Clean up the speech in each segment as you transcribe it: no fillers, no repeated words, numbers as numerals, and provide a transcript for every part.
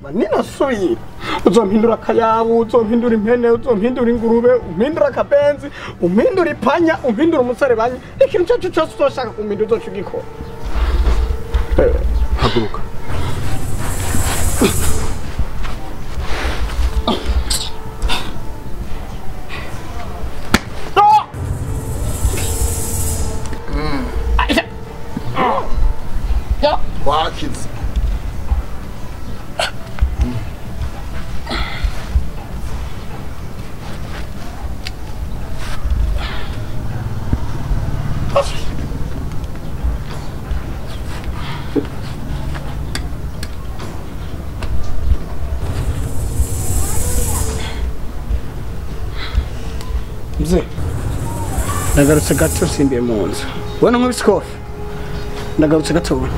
Ninasubira uzompindura akayabu, uzompindura impene, uzompindura ingurube, umpindura akabenzi, umpindura ipanya, umpindura umuserebanyi, ikintu cyacu cyose uzoshaka kumpindura uzoca ugikora. Haguruka. Wakize. Mzee, ndagarutse gato simbiye mu nzu. Ubona nk'ibisikofi. Ndagarutse gato.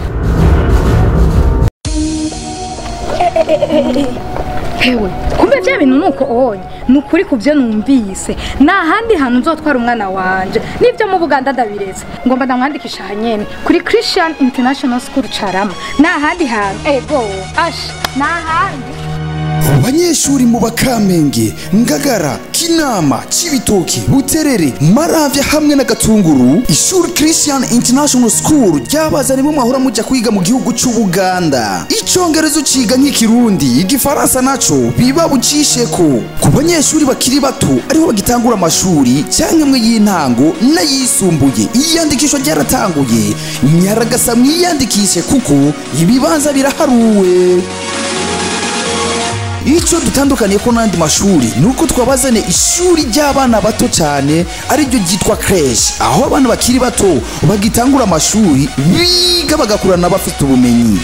Hewe, kumbe vya bintu nuko onye, nukuri kuvyo numvise. Nta handi hantu nzotwara umwana wanje. Nivyo mu Buganda ndabiretse. Ngomba ndamwandikisha hanyene kuri Christian International School Carama. Nta handi hantu. Ego, ash, nta handi. Abanyeshuri mu Bakamenge, Ngagara, Kinama, Cibitoke, Buterere, Maravya hamwe na Gatunguru, ishuri Christian International School ryabazanye mu mahora mujya kwiga mu gihugu cy'u Buganda. Icongereza uciga nk'ikirundi, igifaransa naco biba bucisheko. Ku banyeshuri bakiri bato ariho bagitangura amashuri cyangwa mwe y'intango n'ayisumbuye. Iyandikisho ryaratanguye. Nyaragasa mwiyandikishe kuko ibibanza biraharuwe. Ico dutandukaniye ko nandi mashuri nuko twabazane ishuri ry'abana bato cyane ari ryo ryitwa crèche, aho abana bakiri bato bagitangura amashuri biga bagakurana bafite ubumenyi.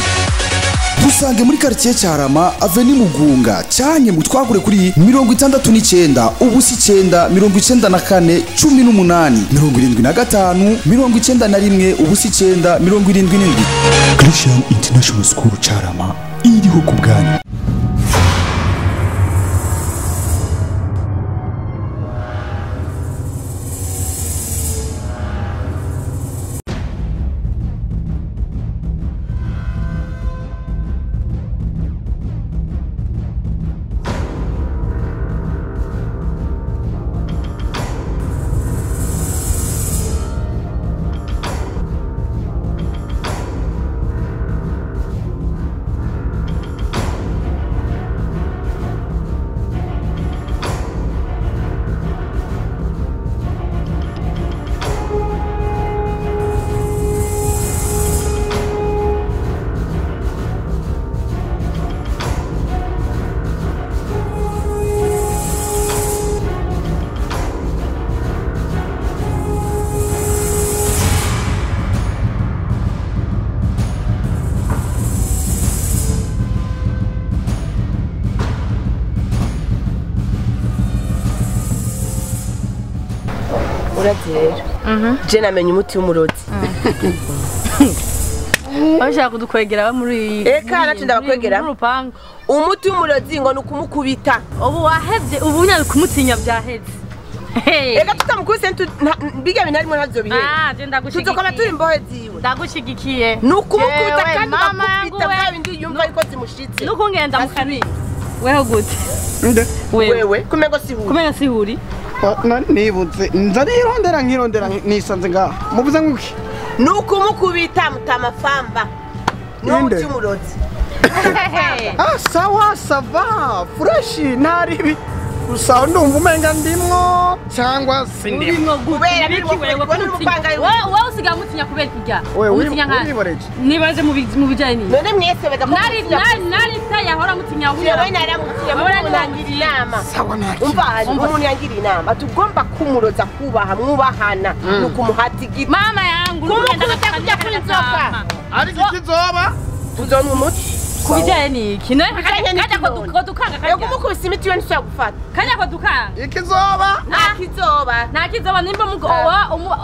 Dusange muri quartier Carama, Avenue Mugunga, cyanye mutwagure kuri 69 ubusi 9 94 18 75 91 ubusi 9 77. Christian International School Carama iriho ku bwanyu. Je namenye umuti w'umurozi. Bashaka kudukwegera muri Eka nacu ndabakwegera. Umuti w'umurozi ngo nukumukubita. Ubu wahevye ubu nyari kumutinya byaheze. Eka tutamukubise biga bintu arimo navyo bihe. Ah, je ndagushigikiye. Tuzokoma turi imbohe ziwe. Ndagushigikiye. Nukumukubita kandi bakubita bya bindi yumva yuko zimushitse. Nukungenda mukani. Weho gute? Nde? Wewe kumengo sihuri. Kumengo sihuri. Nibutse nza nirondera nkirondera nisanze ngaha muvuze nguki nukumukubita mutamafamba n'umuti w'umurozi. Ah, sawa sava fresh ntaribi gusa ndumva umenga ndimwo cyangwa sindimwo kubera wewe usiga mutinya kubera kurya umutinya nka nibaze mu bijanye ni none mwese bega nari nari tayahora mutinya wewe naramutinya munangira inama umva umuntu yangira inama tugomba kumuroza kubaha mwubahana nukumuhatigita mama yangu nugenda kujya kuri nzoka ariko ikizoba tuzonwa umuti kubijanye niki none kajya ko dukanga kajya kumukubisa imiti yo ntisubira gufata kajya ko dukanga ikizoba nta kizoba nta kizoba nimba mugo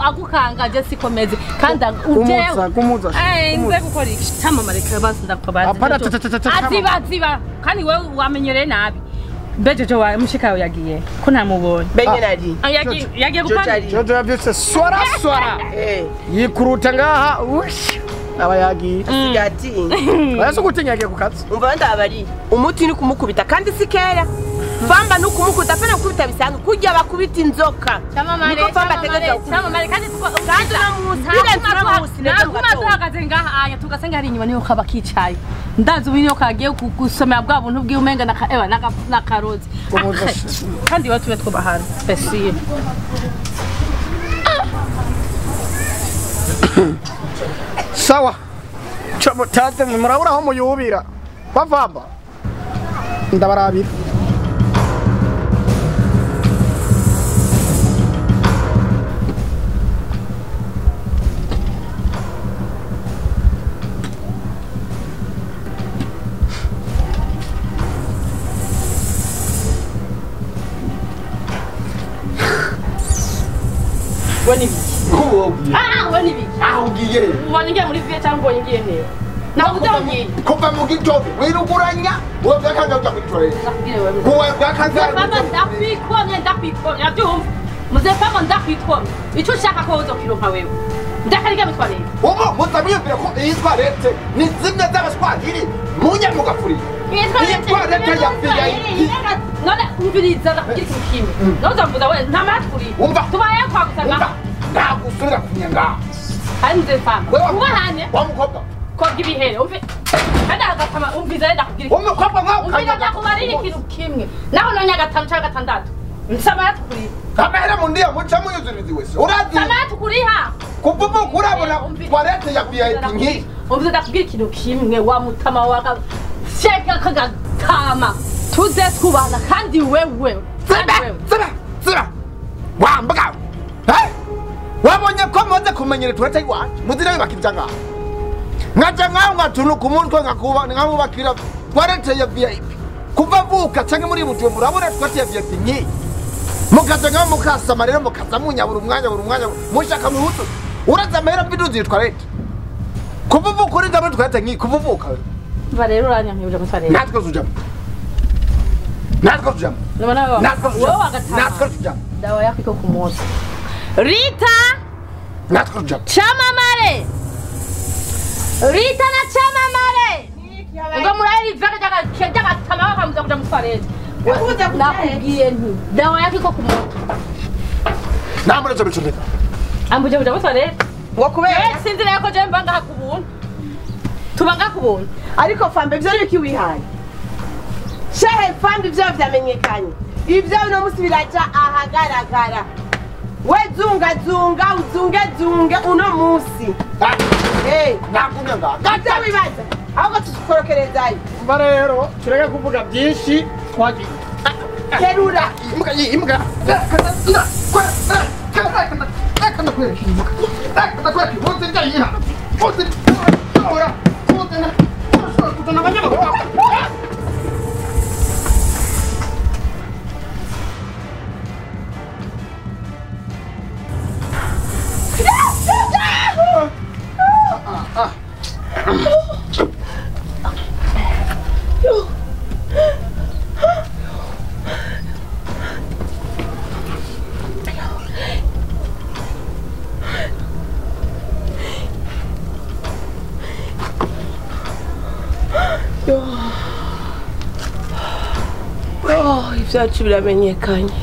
agukanga je sikomeze kandi ujewe kumuza nze gukora iki cyamamareka basi ndakubaza aziba ziba kandi wewe wamenyereye nabi mbe Jojo wa mushika yagiye ko ntamubonye benye nari yagiye gupanga Jojo yavyutse swara swara eh yikuruta ngaha ush Aba yagiye. Asigaye atinya. Oya so gutinya yagiye ku kazi. Umva ndabari. Umuti ni kumukubita kandi si kera. Famba ni kumukubita apana gukubita bisanzwe kurya bakubita inzoka. Niko Famba ategereza gukubita. Chamamare kandi Kandi uno munsi birenze uno munsi neza mu naguma gatondo. duhagaze ngaha aya tugasanga hari inyuma niho kaba kicaye. Ndazi ubu niho kagiye gusomera bwa buntu bw'umenga na ewa na karozi. Kandi iwacu tube twubahana. Spesiye. Sawa. Chamo tate murabura aho muyubira. Bavamba. Ndabarabira. Wani biki. Ah, wani biki. Aho ugiye. Ubona ngiye muri vie cyangwa ubonye ngiye he? Nawe ugiye. Kuva mu gitondo wiruguranya wowe bwakanga uja kuri toilette. Nakubwire wewe. Kuwa bwakanga. Mama ndakwikomye ndakwikomye abyumva. Muze papa ndakwikomye. Icyo ushaka ko uzokironka wewe. Ndakarige mitwarete. Ubu mutamwiyumvira ko iyi toilette ni zimwe z'abaswahili munyamugafuri. Iyi toilette ya VIP. None umviriza ndakubwira ikintu kimwe. Ntuzavuza we nta maturi. Umva. Tubaye kwagusanga. Umva. Ndagusubira kunyanga. Hari muze papa. Ubahane. Wa mukobwa. Koga ibihere umve. Kandi agatama umviza ndakubwira. Umukobwa nkawe Umvira ndakubarira ikintu kimwe. Naho none gatanu cyangwa gatandatu. Nsaba yatukuriha. Kamera mundiya muca muyuzurizi wese. Urazi. Nsaba yatukuriha. Kuva ubu urabona toilette ya VIP nki. Umvira ndakubwira ikintu kimwe wa mutama wa sheka kagatama. Tuze twubana kandi wewe. Ziba ziba ziba. Wambaga. Eh? Wabonye ko muze kumenyera toilette iwacu. Muzira bibakirya ngaho. Nkaja ngaho ngatunuka umutwe ngakuba nkamubakira toilette ya VIP. Kuva mvuka canke muri Bujumbura urabona toilette ya VIP nki. Mukaza ngaho mukasama rero mukaza munyabura umwanya buri umwanya mushaka muhutu. Uraza amahera mbiduzi toilette. Kuva uvuka uri ndabona toilette nki kuva uvuka. Ba rero uranyankibuje mu toilette. Natwe tujamo. Natwe tujamo. Natwe tujamo. Natwe tujamo. Dawa yako iko ku moto. Rita! Natwe tujamo. Chamamare! Rita na Chamamare! Ngo murari vaka jaga gatama bakamuza kuja mu toilette. Nakubwiye nti dawa yako iko ku moto. Namuretse bicumbika. Ambuje kuja mu toilette. Ngo kubera sinzi rero ko je mba ngaha ku buntu. Tuba ngaha ku buntu. Ariko Famba ivyo biki wihaye. Shehe Famba ivyo vyamenyekanye. Ivyo uno musi biraja ahagaragara. We zunga zunga uzunge zunge uno musi. Eh, nakumya ngaha. Ivyo wibaza. Ahubwo tukorokerezayo. Umva rero tureke kuvuga byinshi twagiye. Terura. Imbwa imbwa. Oh, ibyacu biramenyekanye.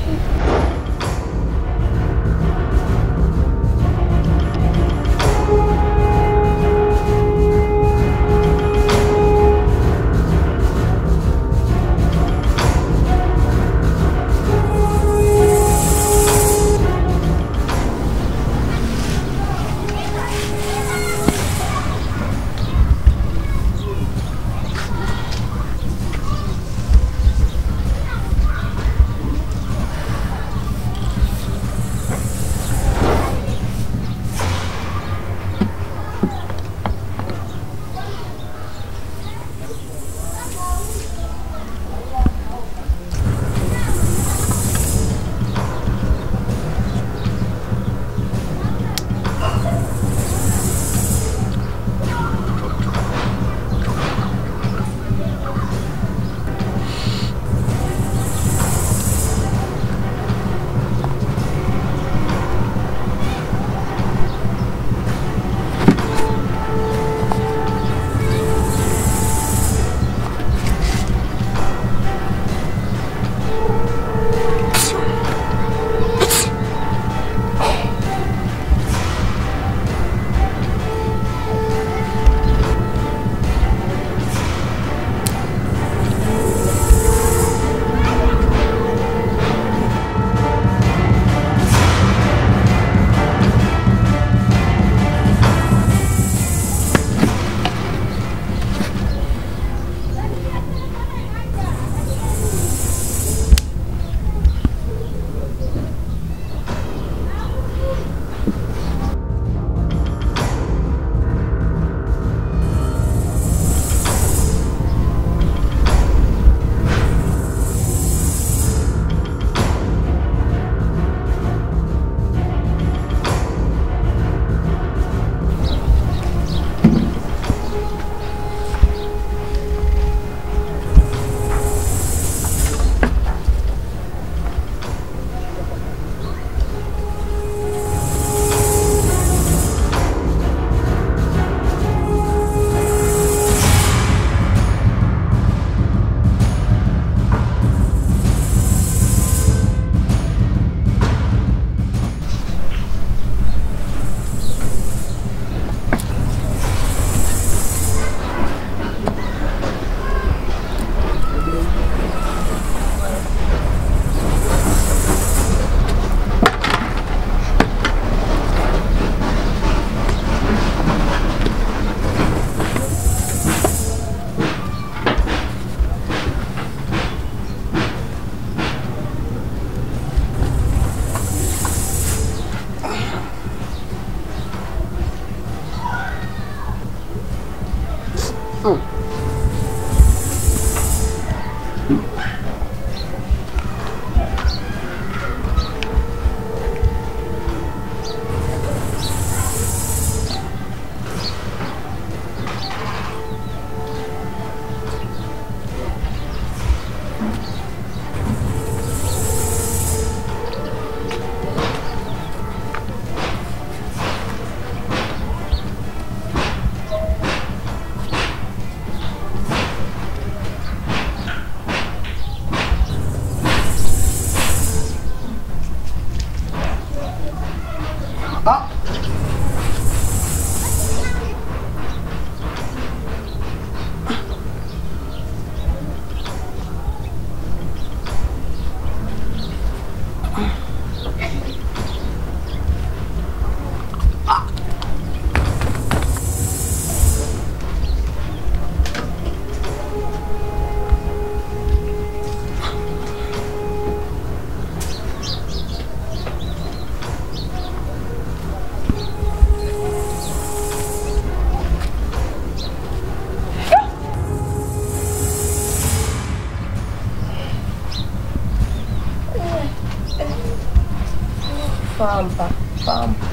Famba, famba.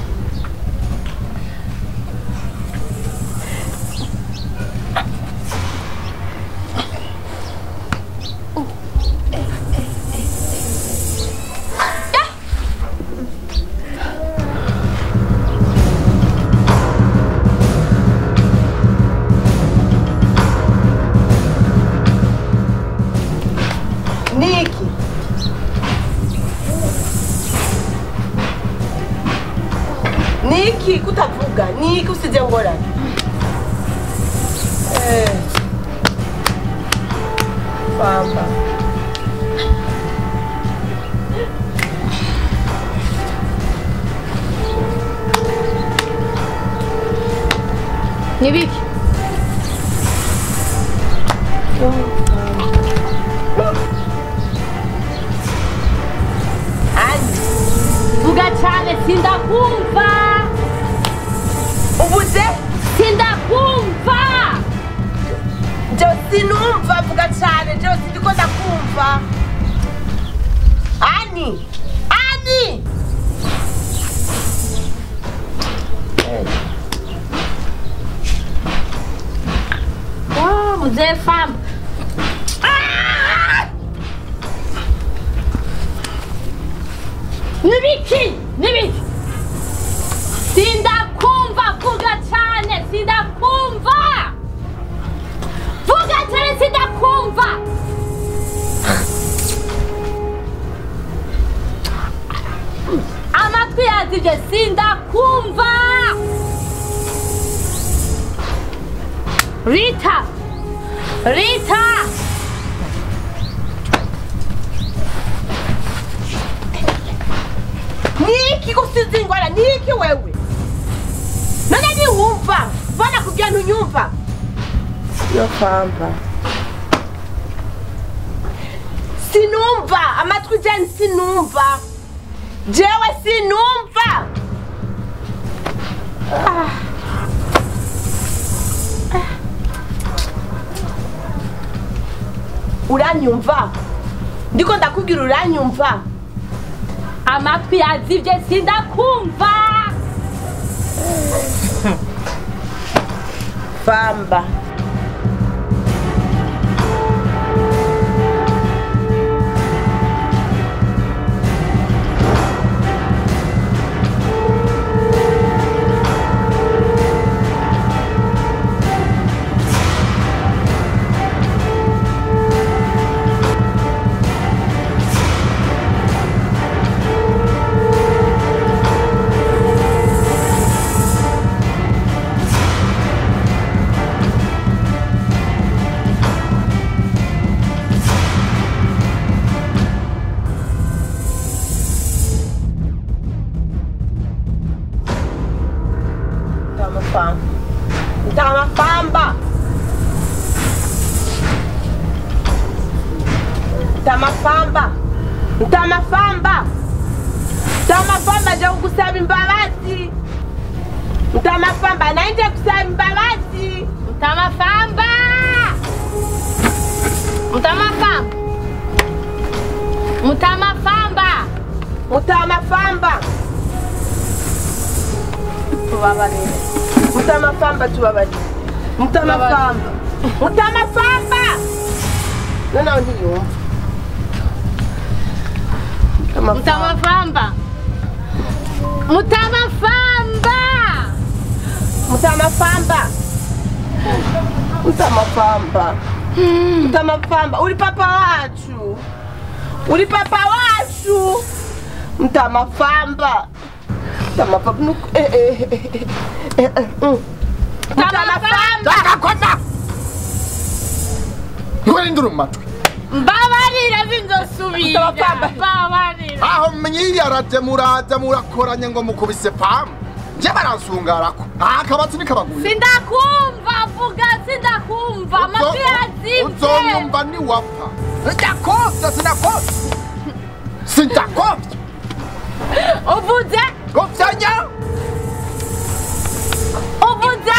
Niki. Niki kutavuga, niki usize ngorane. Famba. Nibiki. Vuga cyane sindakumva. Ubuze sindakumva. Je sinumva vuga cyane, je sindiko ndakumva. Ani! Ani! Oh, mzee fam. Nibiki! Nibiki! Sindakumva vuga cyane, sindakumva! Vuga cyane sindakumva! Amatwi yazivye sindakumva! Rita! Rita! Niki kusiza ingwara, niki wewe? None niwumva, bana kubya ntunyumva. Yo famba. Sinumva, amatwi jane sinumva. Jewe sinumva. Uranyumva? Ndiko ndakubwira uranyumva. Amatwi yazivye sindakumva. Famba. Mtama famba. Mtama famba. Mtama famba je kusaba imbabazi. Mtama famba naende kusaba imbabazi. Mtama famba. Mtama famba. Mtama famba. Mtama famba. Tubabarire. Mtama famba tubabarire. Mtama famba. Mtama famba. Nona ndiyumva. Mtama famba. Mtama famba. Mtama famba. Mtama famba. Mtama famba. Uri papa wacu. Uri papa wacu. Mtama famba. Mtama famba. Mtama famba. Ndakakota. Ngore nduru matwi. Mbabarira sinzosubira. Mbabarira. Aho mnyiyaraje muraza murakoranye ngo mukubise pam. Je baransungarako. Akabatsi nikabaguye. Sindakumva vuga sindakumva amatwi yazivye. Uzonyumva ni wapfa. Ndakofya sinakofya. Sindakofya. Uvuze? Gofyanya. Uvuze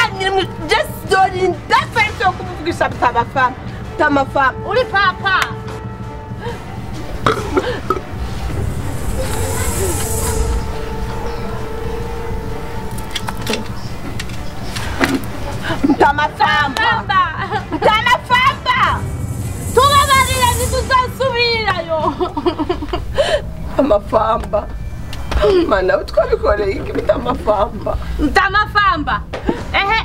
just don't ndafese kuvugisha mtama famba. Mtama famba. Uri papa. Mtamafamba. Mtamafamba. Tubabarire ntituzasubirayo. Amafamba. Mana twabikoreye iki mtamafamba? Mtamafamba. Ehe,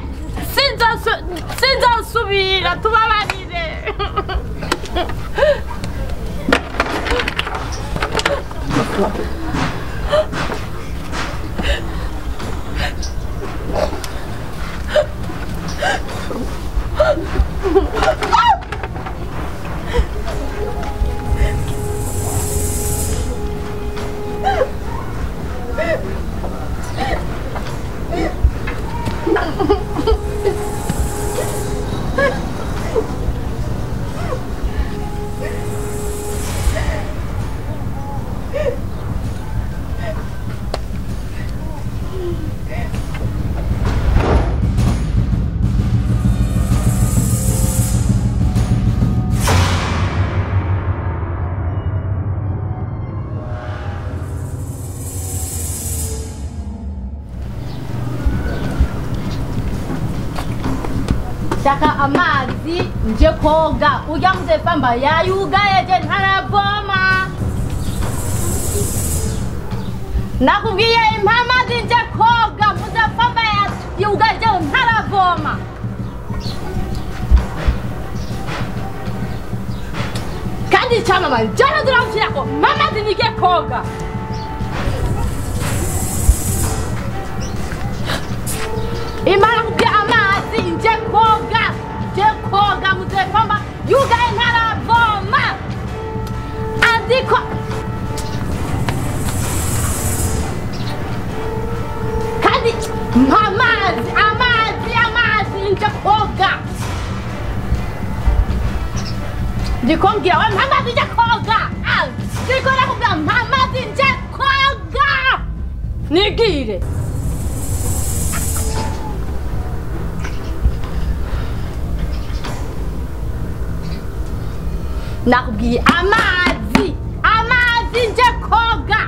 sinzosubira tubabarire. Shaka amazi nje koga urya muzefamba yayugaye je ntaravoma. Nakubwiye impa amazi nje koga muzefamba yayugaye je ntaravoma. Kandi cyamamare jana duramshirako mamazi nige koga. Imana kubwiye amazi nje koga muzefamba yugaye ntaravoma. Andiko kandi amazi amazi amazi nje koga. Ndikombwira we amazi nje koga. Ndiko nakubwira amazi nje koga. Nigire. Nakubwiye amazi amazi nje koga.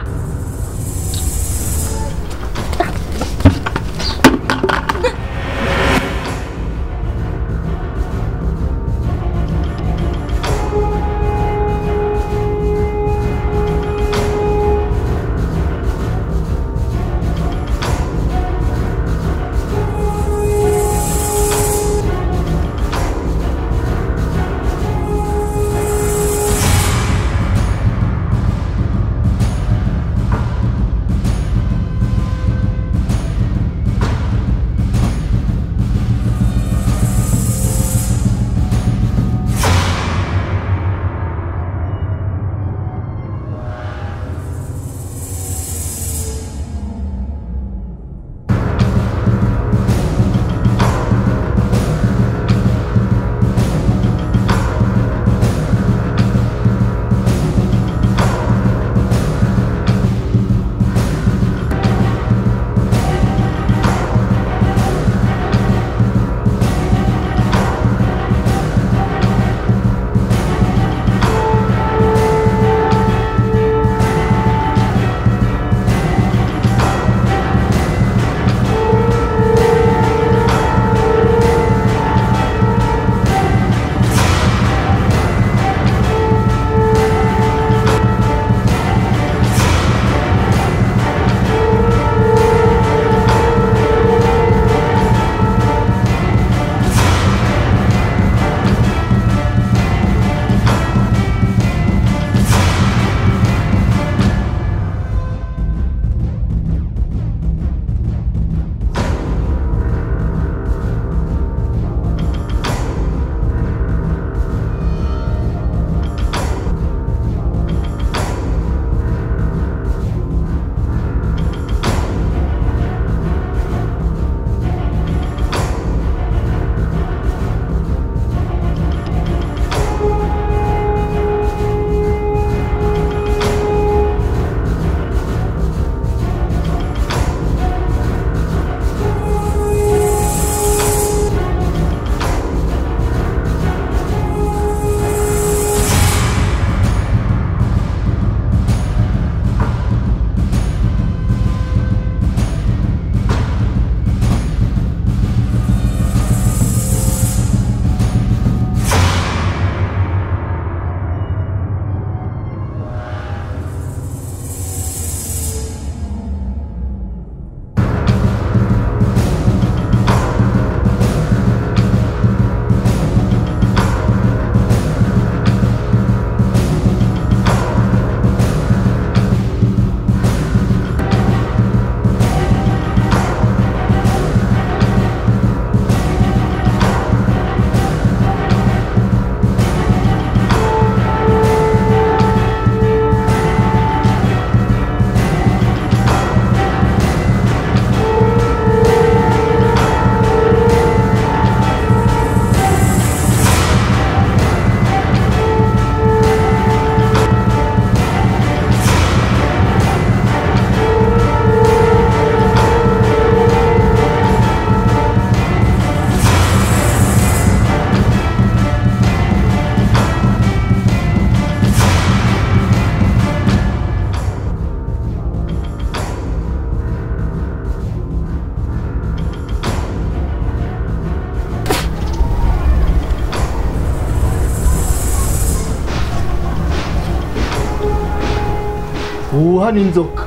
Uha n'inzoka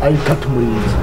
ayikata umurinzi.